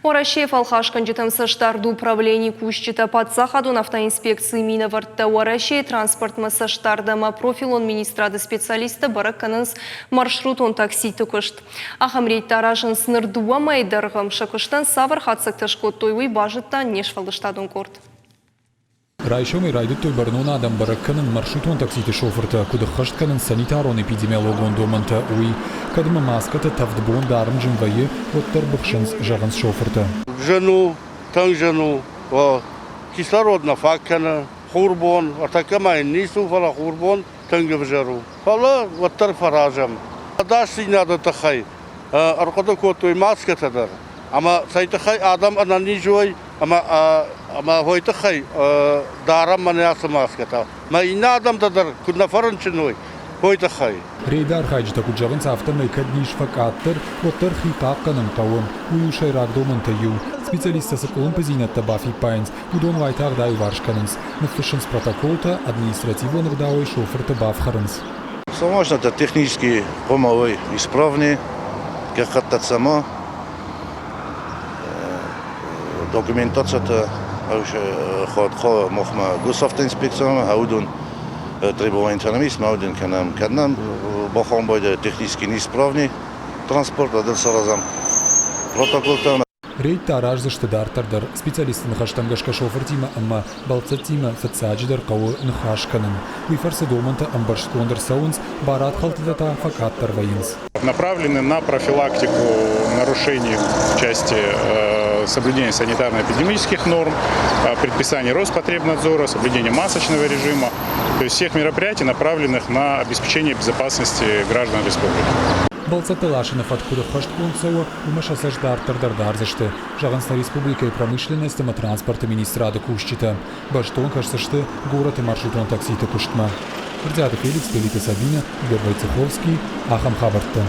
Уӕрӕсейы фӕлхасгӕнджытӕм цӕстдарды управленийы кусджытӕ, паддзахадон автоинспекцийы минӕвӕрттӕ, Уӕрӕсейы транспортмӕ цӕстдард ӕмӕ профилон министрады специалисттӕ бӕрӕг кӕнынц маршрутон такситы куыст. Ахӕм рейдтӕ аразынц ныр дыууӕ мӕйы дӕргъы. Сӕ куыстӕн цавӕр хатдзӕгтӕ скодтой, уый базыдта не сфӕлдыстадон къорд. Райсомӕй райдыдтой бӕрнон адӕм бӕрӕг кӕнын маршрутон такситы шофыртӕ куыд ӕххӕст кӕнынц санитарон-эпидемиологон домӕнтӕ, уый. Кӕд ӕмӕ маскӕтӕ тӕвд бон дарын зын вӕййы, уӕддӕр быхсынц, зӕгъынц шофыртӕ. Зын у, тынг зын у. Кислород нӕ фаг кӕны. Хурбон, ӕртӕккӕ ма йын ницы у, фӕлӕ хурбон тынг ӕвзӕр у. Фӕлӕ уӕддӕр фӕразӕм. Ӕдасдзинады тыххӕй ӕрхъуыды кодтой маскӕтӕ дӕр. Ӕмӕ цӕй тыххӕй адӕм ӕнӕниз уой ӕмӕ ӕмӕ уой тыххӕй дарӕм мӕнӕ ацы маскӕтӕ. Мӕ иннӕ адӕмтӕ дӕр куыд нӕ фӕрынчын уой, уой тыххӕй. Рейды архайджытӕ куыд зӕгъынц, афтӕмӕй кӕд низ фӕкъаддӕр, уӕддӕр хи хъахъхъӕнын хъӕуы. Уый у сӕйраг домӕнтӕй иу. Специалисттӕ цы къуылымпыдзинӕдтӕ бафиппайынц, уыдон уайтагъд аиуварс кӕнынц. Ныффыссынц протоколтӕ, административон ӕгъдауӕй шофырты бафхӕрынц. Самашнӕтӕ технически хъуамӕ уой исправнее, гӕххӕттӕ цӕмӕ, документацията махмӕ госавтоинспекциямӕ уыдон требованиятӕ нӕм ис, ма уыдон кӕнӕм. Кӕд нӕм бахауын байдайы технически неисправный транспорт, уӕд ыл саразӕм протоколтӕ. Рейдтӕ араздзысты дарддӕр дӕр. Специалистты ныхӕстӕм гӕсгӕ шофыртимӕ ӕмӕ бӕлццӕттимӕ фыццаджыдӕр хъӕуы ныхас кӕнын. Уый фӕрцы домӕнтӕ ӕмбӕрстгонд ӕрцӕуынц, барадхӕлдтытӕ та фӕкъаддӕр вӕййынц. Направлены на профилактику нарушений в части соблюдения санитарно-эпидемических норм, предписаний Роспотребнадзора, соблюдения масочного режима, то есть всех мероприятий, направленных на обеспечение безопасности граждан республики. Бӕлццӕттӕ ласыны фӕтк куыд ӕххӕстгонд цӕуы, уымӕ сӕ цӕст дарддӕр дӕр дардзысты, зӕгъынц нӕ республикӕйы промышленность ӕмӕ транспорты министрады кусджытӕ. Бӕстон кӕсдзысты горӕты маршрутон такситы куыстмӕ. Куырдиаты Феликс, Пелиты Сабинӕ, Игорь Войцеховский. Ахӕм хабӕрттӕ.